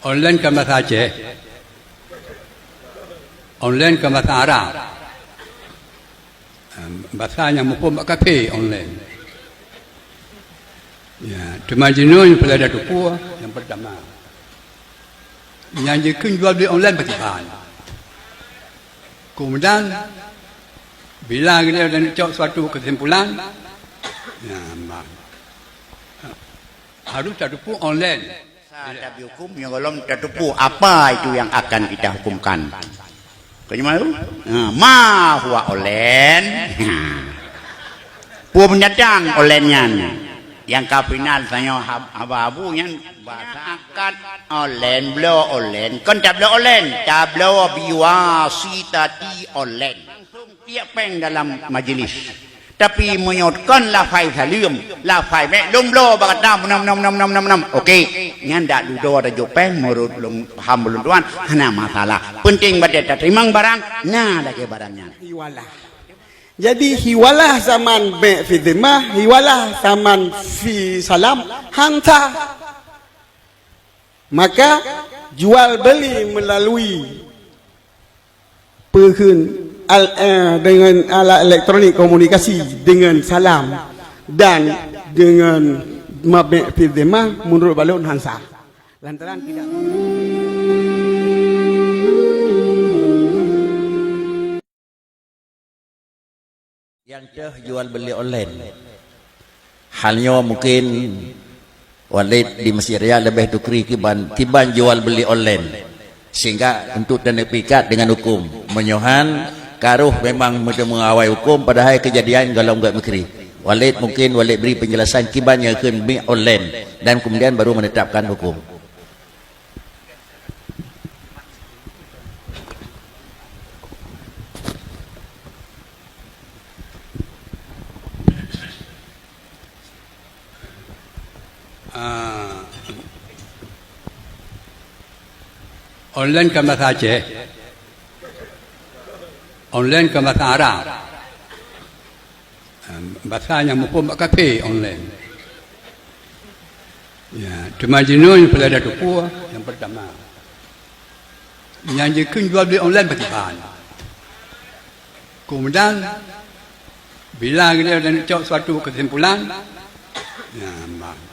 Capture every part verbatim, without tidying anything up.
Online kan bahasa Aceh. Online kan bahasa Arab. Em, bahasa nyang muphom bak kafé online. Ya, teuma jinoe nyang peureulée tateupeue nyang peurtama. Nyang jikheun jual beli online pakriban. Keumudian, bila geutanyoe cok suatu keusimpulan, ya, ma-, harôh tateupeue online. Sa tabi hukum nyang gohlom tateupeue apa itu yang akan kita hukumkan. Kau nyoe malu? Ha, ma huwa olen. Ha. Peue binatang olen nyan? Nyang ka final tanyoe hab-, haba abu nyan bahasa akad olen, bloe olen. Kon tabloe olen, tabloe biwasitati olen. Langsung tiek péng dalam majlis. Tapi meunyoe kon lafai saleuem, lafai bék lôn bloe bak gata meunan, meunan, meunan, meunan, meunan, meunan. Oke, nyan dak dudoe tajok péng meunurot lôn paham ulôn tuan, hana masalah. Penting bak tateurimong barang, na lagée barang nyan. Hiwalah. Jadi hiwalah zaman bék fi zimmah, hiwalah zaman fi salam, han sah. Maka jual beli melalui peukheun al-, eh, dengan alat elektronik komunikasi dengan salam dan dengan mabek fi zimmah menurut balon han sah. Lantaran tidak Nyang teuh jual beli online. Hal nyoe mungkin Walid di Mesir ya lebih tukri kiban, kiban jual beli online. Sehingga untuk dan terikat dengan hukum. Meunyoe han karoh memang meuteumé awai hukum padahai kejadian golom gak mukri. Walid mungkin Walid beri penjelasan kiban nyang kheun mi online dan kemudian baru menetapkan hukum. Ah. Online kan bahasa Aceh. Online kan bahasa Arab. Em, bahasa nyang muphom bak kafé online. Ya, teuma jinoe nyang peureulée tateupeue nyang peurtama. Nyang jikheun jual beli online pakriban. Keumudian, bila geutanyoe cok suatu keusimpulan, ya, ma-,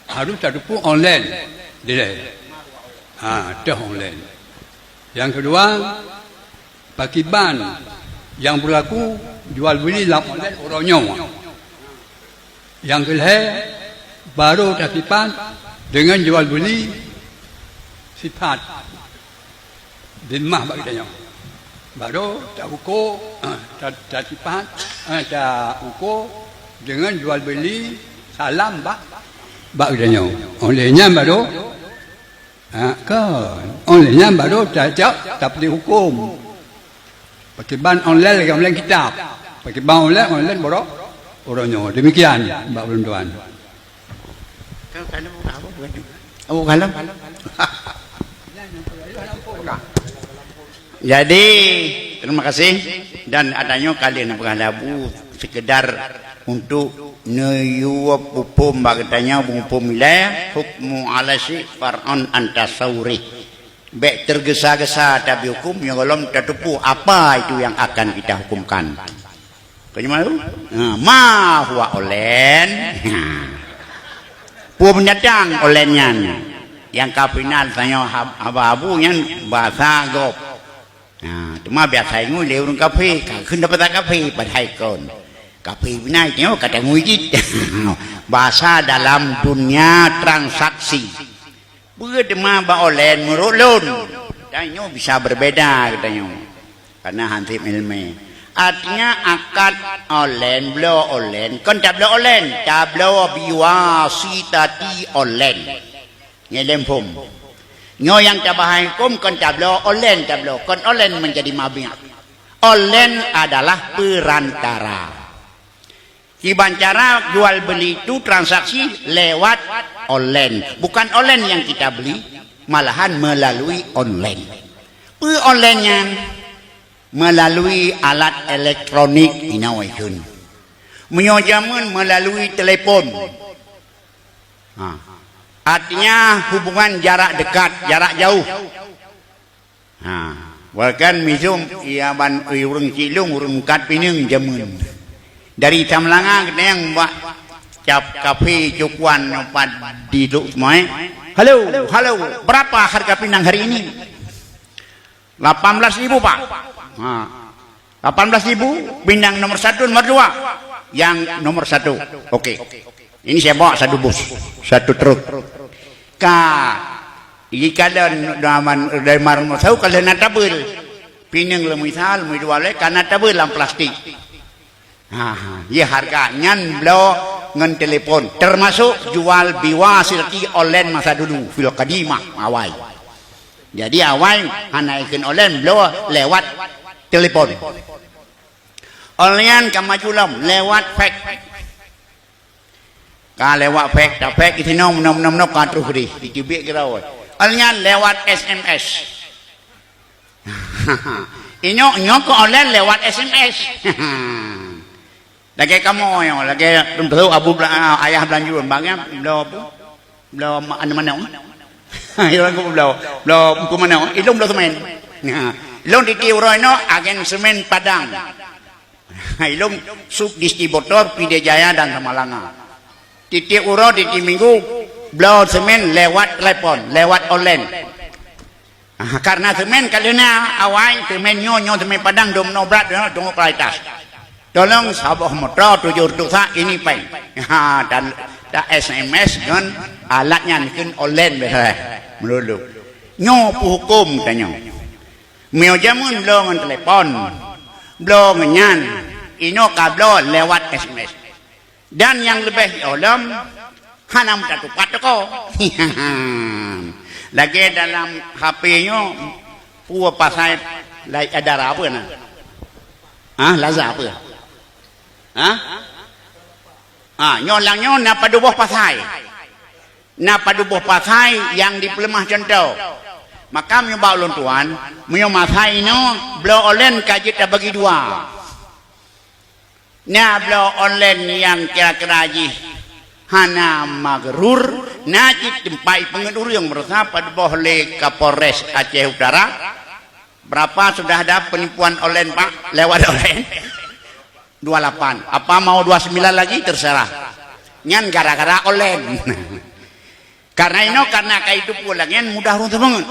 harôh tateupeue online dilée. Ha, teuh online. Nyang keudua, pakriban nyang beulaku jual beli lam online uroe nyoe. Nyang keulhée, barô tasifat deungon jual beli sifat zimmah bak geutanyoe. Barô tauko, ta-, tasifat, eh, tauko deungon jual beli salam bak, bak geutanyoe. Óh lheueh nyan barô Ha, kon. Óh lheueh nyan barô ta-, ta-, tapeuti huköm. Pakriban online lagée online kitab. Pakriban online, online barô, barô nyoe. Demikian, bak ulôn tuan. Jadi, terima kasih. Dan atanyoe kali na peugah labu sekedar untuk neuyue muphom bak geutanyoe, muphom ilée hukmu ala syai' far'un an tasawwurih. Bék tergesa-gesa tabi huköm nyang gohlom tateupeue apa itu yang akan kita hukumkan. Kau nyoe malu? Ha, ma huwa olen. Ha. Peue binatang olen nyan? Nyang ka final tanyoe hab-, haba abu nyan bahasa gob. Ha, teuma biasa ingat lé ureuëng kafé, ka kheun dapat kafé, padahai kon. Kafé bina nyoe kata ngui jih. Bahasa dalam dunia transaksi. Peue teuma bak olen meurok lôn. Dan nyoe bisa berbeda geutanyoe. Karena hansip ilmu. Artinya akad olen, bloe olen, kon tabloe olen, tabloe biwasitati olen. Ngieng lom phom. Nyoe nyang tabahai huköm kon tabloe, online tabloe, kon online menjadi mabiah. Online adalah perantara. Kiban cara jual beli itu transaksi lewat online. Bukan online yang kita beli, malahan melalui online. Peue online nyan? Melalui alat elektronik inoe kheun. Meunyoe jameun melalui telepon. Ha. Artinya hubungan jarak dekat, jarak jauh. Ha, bahkan misum ia ban ureuëng cilong, ureuëng kat pineung jameun. Dari Samalanga geutanyoe bak cap kafe cukuan pat di Luk Semoe. "Halo, halo, berapa harga pinang hari ini?" "Lapan belas ribu, Pak." Ha. "Lapan belas ribu, pinang nomor satu, nomor dua?" "Yang nomor satu." "Oke. Ini saya bawa satu bus, satu truk." Ka, jika ada daman dari marmo sau, kalau na tabel. Pineung le misal, meudua le, ka na tabel lam plastik. Ha, ya harga nyan bloe ngon telepon, termasuk jual biwa silki online masa dulu, fil qadimah, awai. Jadi awai hana ikheun online, bloe lewat telepon. Online ka maju lom, lewat fax. Ka lewat fax, ta fax di sinoe, meunoe, meunoe, meunoe, ka troh keudeh, diteubiet keudroe. Online lewat S M S. Inyoe, nyoe keu online lewat S M S. Lagée kamoe nyoe, lagée lôn teuh abu bela-, ayah beulanjôn, bang nyan bloe abu, bloe ma-, anu manok. Ilôn abu bloe, bloe buku manok, ilôn bloe semen. Nah, ilôn tieb-tieb uroe nyoe agen semen Padang. Ilôn subdistributor Pidie Jaya dan Samalanga. Tieb-tieb uroe, tieb-tieb minggu, bloe semen lewat telepon, lewat online. Ah, karena semen ka lheueh na awai, semen nyoe, nyoe semen Padang, dum noe brat, dum noe kualitas. Tolong saboh moto tujoh reutôh sak ini péng. Ha, dan ta S M S ngon alat nyan kheun online beh. Meululu. Nyoe peuhuköm tanyoe. Meunyoe jameun bloe ngon telepon, bloe ngon nyan, inoe ka bloe lewat S M S. Dan nyang leubeh jih lom, hana meutatupat toko. Lagée dalam H P nyoe, peue pasai lai adara peue na? Ah, Lazada peue? Ah? Ah, nyoe lam nyoe na padub boh pasai. Na padub boh pasai nyang dipeuleumah cuntoh. Maka meunyoe bak ulôn tuan, meunyoe masa inoe bloe online ka jeuet tabagi dua. Na bloe online nyang kira-kira jih hana magrur, na cit teumpat ipeungeut ureuëng, meurasa padub boh lé Kapolres Aceh Utara. Berapa sudah ada penipuan online, Pak, lewat online? Dua lapan. Apa mau dua sembilan lagi, terserah. Nyan gara-gara online. Karena inoe, karena ka itu pulang nyan mudah ureuëng teupeungeut.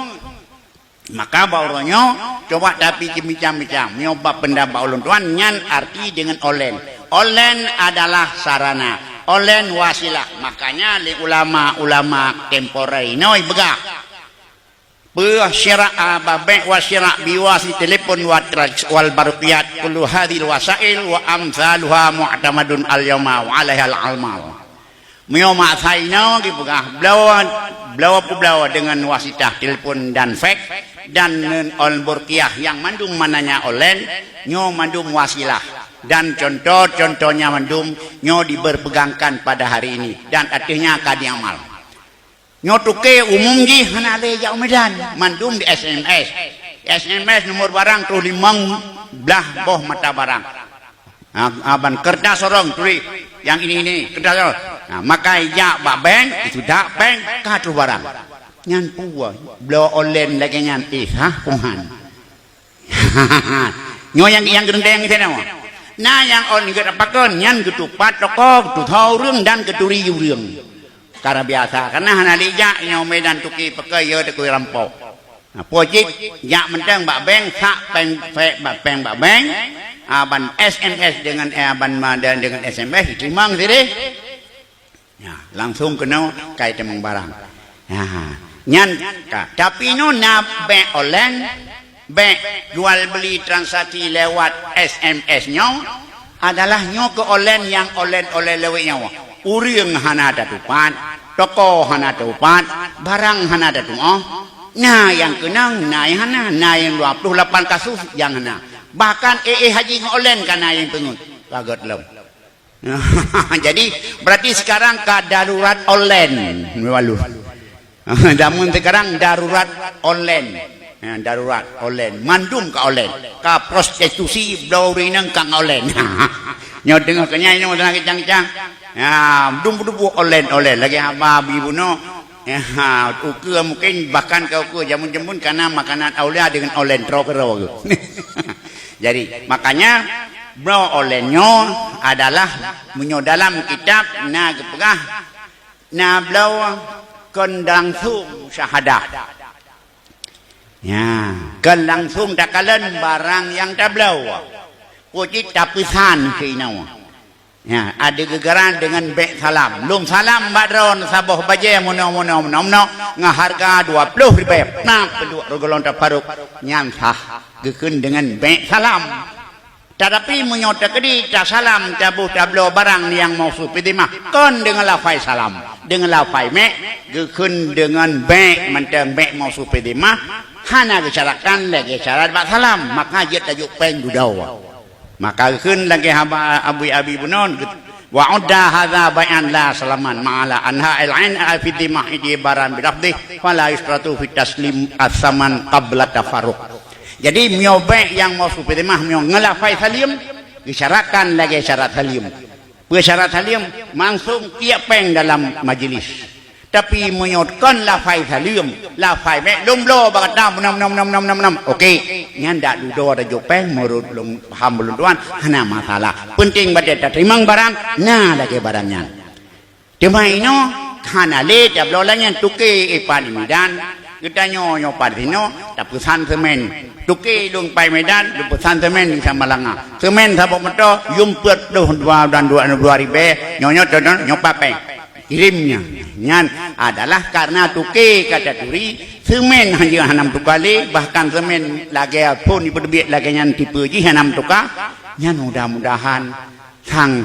Maka bak uroe nyoe, coba tapi bincang-bincang. Nyoe bak pendapat ulôn tuan, nyan arti dengan online. Online adalah sarana. Online wasilah. Makanya lé ulama-ulama temporer inoe ipeugah, peue syira', a, babek wa syira' biwa si telepon wa traks wal barqiyat, kullu hadhil wasail wa amsaluha mu'tamadun al-yauma wa alaihal amal. Meunyoe masa inoe geupeugah bloe, bloe peubloe deungon wasitah telepon dan fax dan ngon online barqiyah nyang mandum maknanya online, nyoe mandum wasilah. Dan contoh-contohnya mandum nyoe diberpegangkan pada hari ini dan ateueh nyan ka diamal. Nyoe toke umum jih hana lé jak u Medan, mandum di S M S. S M S nomor barang troh limong blaih boh mata barang. Ha, ha, ban kertas sorong tuléh nyang ini-ini, kertas sorong. Ha, maka ijak bak bank, isudak bank, ka troh barang. Nyan peue, bloe online lagée nyan, eh, hah, Tuhan. Nyoe nyang, nyang geureundeng di sana. Na nyang on geupeugah pakon, nyan geutupat toko, geutusoe ureuëng dan geuturi ureuëng. Karena biasa, karena hana lé jak nyoe Medan tuki pakai, ya, takui rampok. Nah, peue cit, jak mantong bak bank, sak péng, péng, bak péng, bak bank, a, ban S M S dengan, eh, ban ma-, dan dengan S M S, timang sideh. Ya, langsung keunoe kai tamong barang. Ya, nyan ka. Tapi nyoe na bank online, bank jual beli transaksi lewat S M S nyoe adalah nyoe keu online nyang online-online lewat nyoe. Ureuëng hana tatupat, toko hana tatupat, barang hana tatuoh. Na nyang keunong, na nyang hana, na nyang dua puluh lapan kasus nyang hana. Bahkan éh-éh haji ngon online ka na nyang peungeut. Ka gét lom. Jadi, berarti sekarang ka darurat online. Walu. Zaman sekarang darurat online. Ya, darurat online. Mandum ka online. Ka prostitusi, bloe ureuëng inong ka online. Nyoe deungoe keu nyan, nyoe teuka kicang-kicang. Ya, dum-dum online, online. Lagée haba bi bunoe. Ha, ukeue mungkin bahkan ka ukeue jameun-jameun kana makanan aulia deungon olen tro keudroe. Jadi, makanya bloe olen nyoe adalah meunyoe dalam kitab na geupeugah na bloe kon langsung syahadah. Ya, kon langsung takalon barang nyang tabloe. Peue cit tapeusan keu inoe. Ya, ada geugaran deungon bèk salam. Lôn salam bak droeneuh saboh bajèe meunoe, meunoe, meunoe, meunoe, ngon hareuga dua ploh ribèe. Na peuluk reugohlom tafarok nyan sah geukheun deungon bèk salam. Tatapi meunyoe teukeudi tasalam taboh tabloe barang nyang mausuf fi dhimmah kon deungon lafai salam, deungon lafai mèk geukheun deungon bèk mantong bèk mausuf fi dhimmah, hana geusyaratkan lagèe syarat bak salam, maka jeuet tajok pèng dudoe. Maka geukheun lagèe haba Abi Abi bunoe, wa udda hadza bai'an la salaman ma'ala anha al ain fi dhimmah itibaran bilafdhi fala yusyratu fi taslim as-saman qabla tafarruq. Jadi, meunyoe bèk nyang mausuf fi dhimmah meunyoe ngon lafai salim, geusyaratkan lagèe syarat salim. Peue syarat salim? Langsung tiek pèng dalam majlis. Tapi meunyoe kon lafai salim, lafai bèk lôn bloe bak gata meunan, meunan, meunan, meunan, meunan, meunan. Oke, nyan dak dudoe tajok pèng, meunurot lôn paham lôn tuan, hana masalah. Penting bak tateurimong barang, na lagèe barang nyan. Teuma inoe hana lé tabloe lagèe nyan, tuke ipat di Medan, geutanyoe nyoe pat sinoe tapeusan seumén. Tuke lôn pai Medan, lôn peusan seumén di Samalanga. Seumén saboh moto, yum peuet ploh dua dan dua, dua ribèe, nyoe, nyoe, nyoe, nyoe pat pèng. Kirém nyan. Nyan adalah karena tuke ka taturi, seumén hanjeuet hana meutuka lé, bahkan seumén lagèe phon jipeuteubiet lagèe nyan tipe jih hana meutuka. Nyan mudah-mudahan sang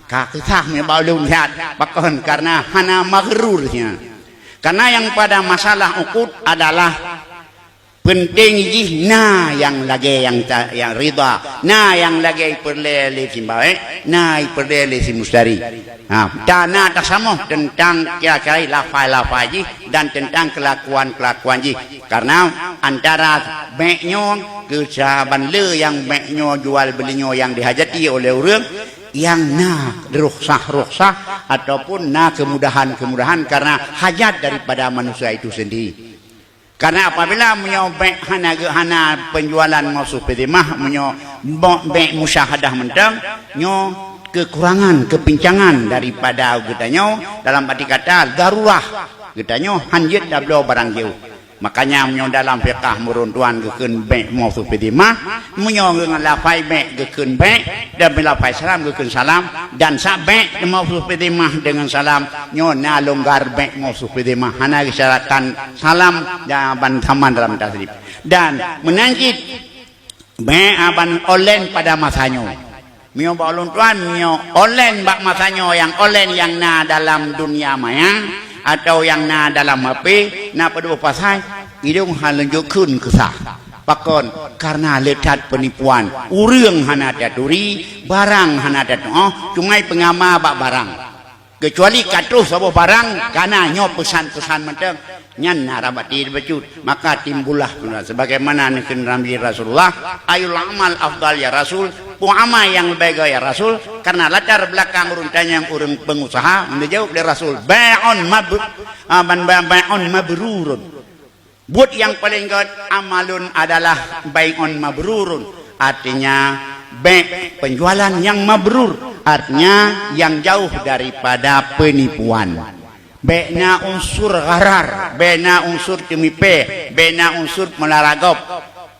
ka keusah meunyoe bak ulôn siat, pakon, karena hana maghrur nyan. Karena nyang pada masalah uqud adalah penting jih na nyang lagèe nyang ta-, nyang ridha, na nyang lagèe peureulèe lé simbawek, na peureulèe lé simustari. Ha, dan na tasamoh teuntang kira-kira lafai-lafai jih dan teuntang keulakuan-keulakuan jih. Karena antara bèk nyoe keu saban le nyang bèk nyoe jual beuli nyoe nyang dihajati oleh ureueng, nyang na rukhsah-rukhsah ataupun na kemudahan-kemudahan karena hajat daripada manusia itu sendiri. Karena apabila meunyoe bèk hana geu-, hana penjualan mausuf fi dhimmah, meunyoe bo-, bèk musyahadah mantong, nyoe kekurangan, kepincangan daripada geutanyoe, dalam arti kata, darurah geutanyoe han jeuet tabloe barang jiôh. Makanya meunyoe dalam fiqah meureuntwan geukheun bèk mausuf fi dhimmah, meunyoe ngon lafai bèk geukheun bèk, dan lafai salam geukheun salam, dan sabèk mausuf fi dhimmah deungon salam, nyoe na longgar bèk mausuf fi dhimmah, hana geusyaratkan salam dan ban saman dalam tasrif. Dan meunan cit bèk, a, ban olen pada masa nyoe. Meunyoe bak ulôn tuan, meunyoe olen bak masa nyoe nyang olen nyang na dalam dunia maya atau nyang na dalam H P, na padub pasai, idong hana lôn jok kheun keusah. Pakon? Karena le that peunipuan. Ureueng hana taturi, barang hana tatuoh, cuma peungama bak barang. Keucuali ka troh saboh barang, kana nyoe peusan-peusan mantong, nyan na rabati bacut, maka timbullah peunularan. Sebagaimana neukheun Nabi Rasulullah, "Ayul amal afdal ya Rasul?" Peue amal nyang leubeh gét ya Rasul? Karena latar belakang ureueng tanyong ureueng peungusaha, geujaweueb lé Rasul, "Bai'un mab-, ah, ban ba-, bai'un mabrurun." Buet nyang paleng gét amalun adalah bai'un mabrurun, artinya bèk penjualan nyang mabrur, artinya nyang jauh daripada peunipuan. Bèk na unsur gharar, bèk na unsur teumipèe, bèk na unsur meularat gob.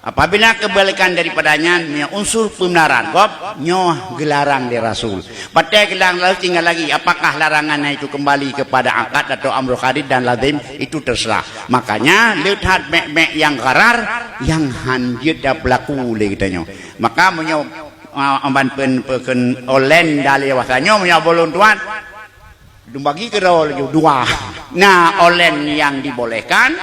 Apabila keubalikan daripada nyan, meunyoe unsur peumeularang gob, nyoe geularang lé Rasul. Patéh geularang lalu tinggai lagi, apakah larangan nyan itu keumbali keupada akad atau amrul kharid dan lazim, itu teuseurah. Makanya, le that bèk-bèk nyang gharar, nyang han jeuet tapeulaku lé geutanyoe. Maka meunyoe, ah, amban pen-, peukeun olen dalé wasa nyoe, meunyoe bolon tuan, dibagi keudroe laju dua. Na olen nyang dibolehkan,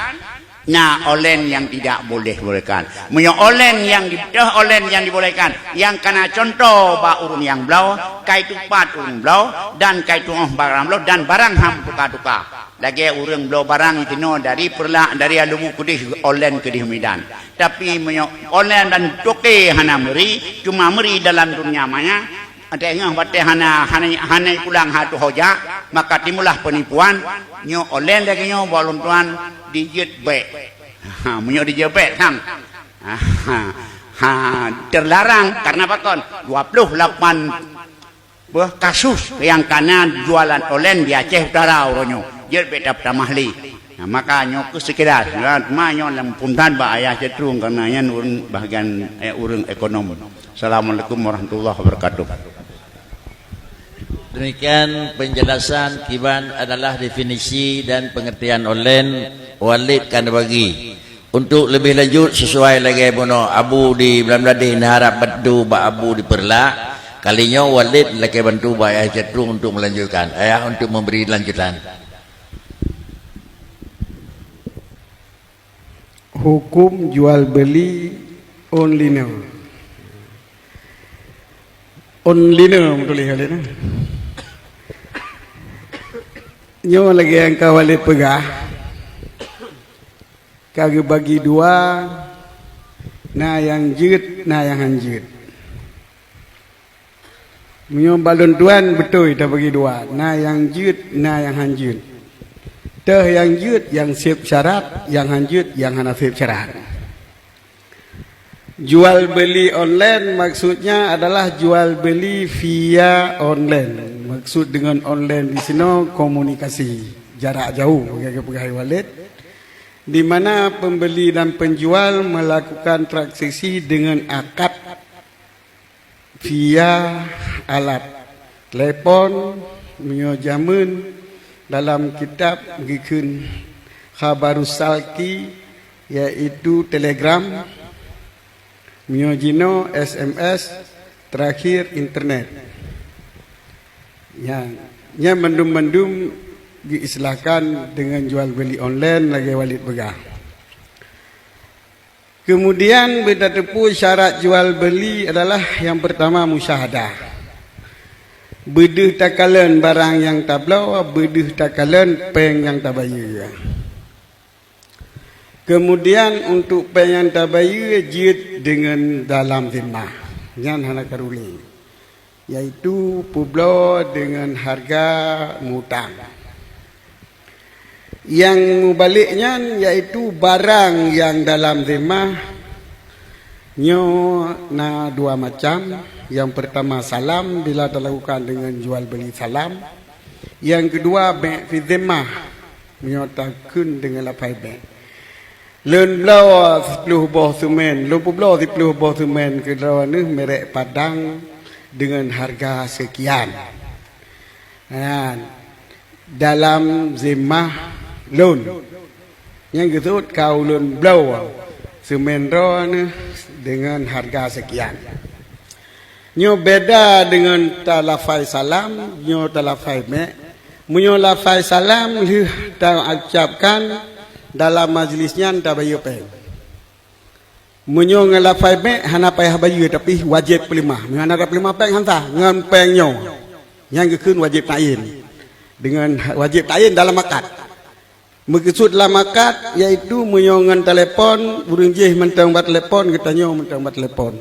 na olen nyang tidak boleh bolehkan. Meunyoe olen nyang di-, toh olen nyang dibolehkan, nyang kana cuntoh bak ureueng nyang bloe, kai tupat ureueng bloe, dan kai tuoh barang bloe, dan barang han tuka-tuka. Lagèe ureueng bloe barang itinoe dari Peureulak, dari Alubu keudeh, olen keudeh Medan. Tapi meunyoe olen dan toke hana meuri, cuma meuri dalam dunia maya, Até nyoe watèe hana, hana, hana pulang ha tuho jak, Maka timbullah penipuan, nyoe online lagèe nyoe, bak lôn tuan dijeuet bèk. Ha, meunyoe dijeuet bèk sang. Ha, ha, terlarang karena pakon? Dua puluh lapan beuh kasus nyang kana jualan online di Aceh Utara uroe nyoe. Jeuet bèk tamah lé. Nah, maka nyoe keuh sekedar, ma nyoe lam puntan bak Ayah Cetrueng karena nyan ureueng bahagian, eh, ureueng ekonom. Assalamualaikum warahmatullahi wabarakatuh. Demikian penjelasan kiban adalah definisi dan pengertian online Walid kan bagi. Untuk lebih lanjut, sesuai lagèe bunoe Abu di Blang Bladeh na harap bantu bak Abu di Peureulak, kali nyoe Walid lakèe bantu bak Ayah Cetrueng untuk melanjutkan. Ayah untuk memberi lanjutan. Hukum jual beli online. Online meutuléh online. Nyoe lagèe nyang ka Walid peugah. Ka geubagi dua, na nyang jeuet, na nyang han jeuet. Meunyoe bak lôn tuan beutôi tabagi dua, na nyang jeuet, na nyang han jeuet. Teuh nyang jeuet nyang sép syarat, nyang han jeuet nyang hana sép syarat. Jual beli online maksudnya adalah jual beli via online. Maksud dengan online di sinoe komunikasi jarak jauh, bagaimana peugah Walid, di mana pembeli dan penjual melakukan transaksi dengan akad via alat telepon, meunyoe jameun dalam kitab geukheun khabarus salki, yaitu telegram, meunyoe jinoe S M S, terakhir internet. Nyan, nyan mandum-mandum geuistilahkan dengan jual beli online lagèe Walid peugah. Kemudian beutateupeue syarat jual beli adalah yang pertama musyahadah. Beudeuh takalon barang nyang tabloe, beudeuh takalon péng nyang tabayeue. Kemudian untuk péng nyang tabayeue jeuet deungon dalam zimmah. Nyan hana karu lé. Yaitu peubloe deungon harga mutang. Nyang mubalek nyan yaitu barang nyang dalam zimmah nyoe na dua macam. Nyang pertama salam bila talakukan deungon jual beli salam. Nyang keudua bèk fi zimmah meunyoe takheun deungon lafai bèk. Lôn bloe siploh boh seumén, lôn peubloe siploh boh seumén keu droeneuh merek Padang deungon harga seukian. Nyan, dalam zimmah lôn. Nyang geuseuôt ka ulôn bloe seumén droeneuh deungon harga seukian. Nyoe beda deungon talafai salam, nyoe talafai bèk. Meunyoe lafai salam lheueh taucapkan dalam majlis nyan tabayeue péng. Meunyoe ngon lafai bèk hana payah bayeue tapi wajéb peuleumah. Meunyoe hana peuleumah péng han sah ngon péng nyoe. Nyang geukheun wajéb ta'yin. Deungon wajéb ta'yin dalam akad. Meukeusut lam akad, yaitu meunyoe ngon telepon, ureueng jéh mantong bak telepon, geutanyoe mantong bak telepon.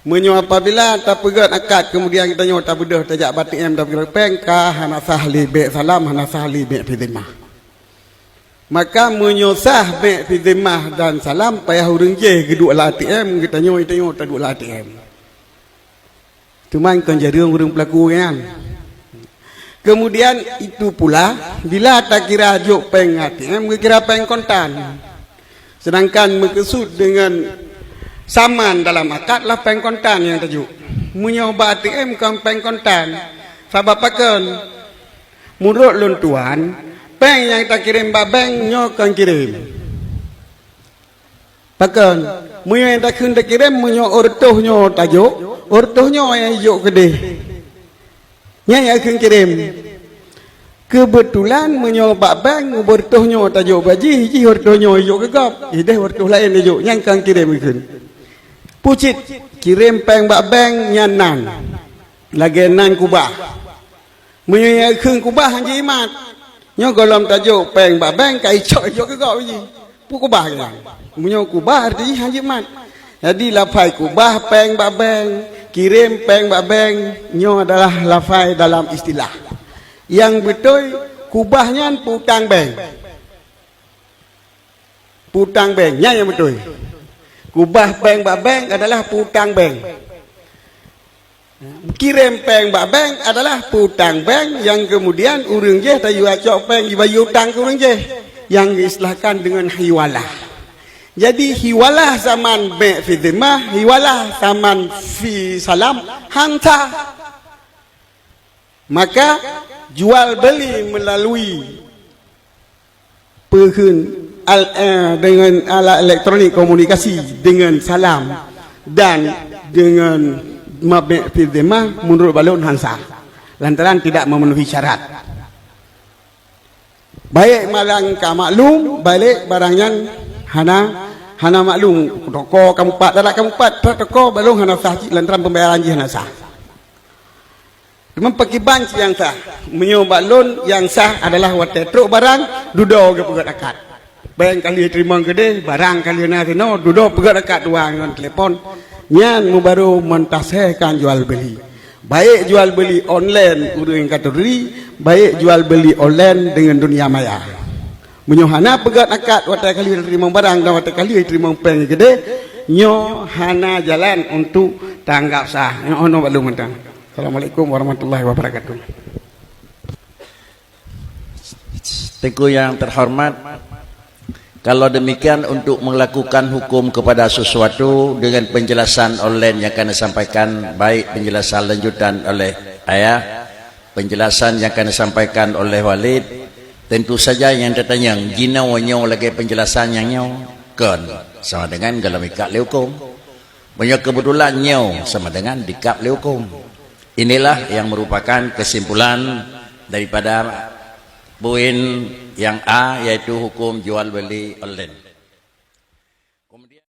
Meunyoe apabila tapeugöt akad, keumudian geutanyoe tabeudôh tajak bak A T M tapeugöt péng, ka hana sah lé bèk salam, hana sah lé bèk fi zimmah. Maka meunyoe sah bèk fi zimmah dan salam, payah ureueng jéh geuduek lam A T M, geutanyoe, geutanyoe taduek lam A T M. Teuma kon jareueng ureueng peulaku nyan. Keumudian itu pula, bila takira jok péng A T M, geukira péng kontan. Seudangkan meukeusut deungon saman dalam akad lah péng kontan nyang tajok. Meunyoe bak A T M kon péng kontan, sabab pakon? Meunurot lôn tuan, péng nyang takirém bak bank nyoe kon kirém. Pakon? Meunyoe nyang takheun takirém, meunyoe reutôh nyoe tajok, reutôh nyoe nyang jijok keudeh. Nyan nyang kheun kirém. Keubeutulan meunyoe bak bank, reutôh nyoe tajok bak jih, jih reutôh nyoe jijok keu gob, ideh reutôh laén jijok, nyan kon kirém kheun. Peue cit kirém péng bak bank nyan nan, lagèe nan kubah. Meunyoe nyang kheun kubah han jimat, nyoe gohlom tajok péng bak bank ka icok, icok keu gob jih. Peue kubah nyan? Meunyoe kubah arti jih han jimat. Jadi lafai kubah péng bak bank, kirém péng bak bank, nyoe adalah lafai dalam istilah. Nyang beutôi, kubah nyan peutang bank. Peutang bank, nyan nyang beutôi. Kubah bank bak bank adalah peutang bank. Kirém péng bak bank adalah peutang bank nyang keumudian ureuëng jéh tayue cok péng jibayeue utang keu ureuëng jéh, nyang geuistilahkan deungon hiwalah. Jadi, hiwalah saman bai' fi dhimmah, hiwalah saman fi salam, han sah. Maka, jual beli melalui peukheun al-, eh, deungon alat elektronik komunikasi deungon salam dan deungon mabna' fi dhimmah, meunurot bak lôn han sah, lantaran tidak memenuhi syarat. Baik barang ka maklum, baik barang nyan hana, hana maklum. Toko kamupat, dalam kamupat, toko bak lôn hana sah cit lantaran pembayaran jih hana sah. Teuma pakriban cit nyang sah? Meunyoe bak lôn nyang sah adalah watée trok barang, dudoe geupeugét akad. Péng ka lheueh teurimong keudeh, barang ka lheueh na sinoe, dudoe peugét akad dua ngon telepon. Nyan meubaru mentasahkan jual beli. Baik jual beli online ureuëng ka teuri, baik jual beli online deungon dunia maya. Meunyoe hana peugét akad watée ka lheueh teurimong barang dan watée ka lheueh teurimong péng keudeh, nyoe hana jalan untuk tanggap sah. Nyoe ono bak lôn mantong. Assalamualaikum warahmatullahi wabarakatuh. Teungku yang terhormat, kalau demikian untuk melakukan hukum kepada sesuatu dengan penjelasan online yang akan disampaikan, baik penjelasan lanjutan oleh Ayah, penjelasan yang akan disampaikan oleh Walid, tentu saja yang tertanya, jinoe nyoe lagée penjelasan nyang nyoe? Kon, sama dengan golom ikab lé hukum. Meunyoe keubeutulan nyoe sama dengan dikab lé hukum. Inilah yang merupakan kesimpulan daripada poin yang A, yaitu hukum jual beli online.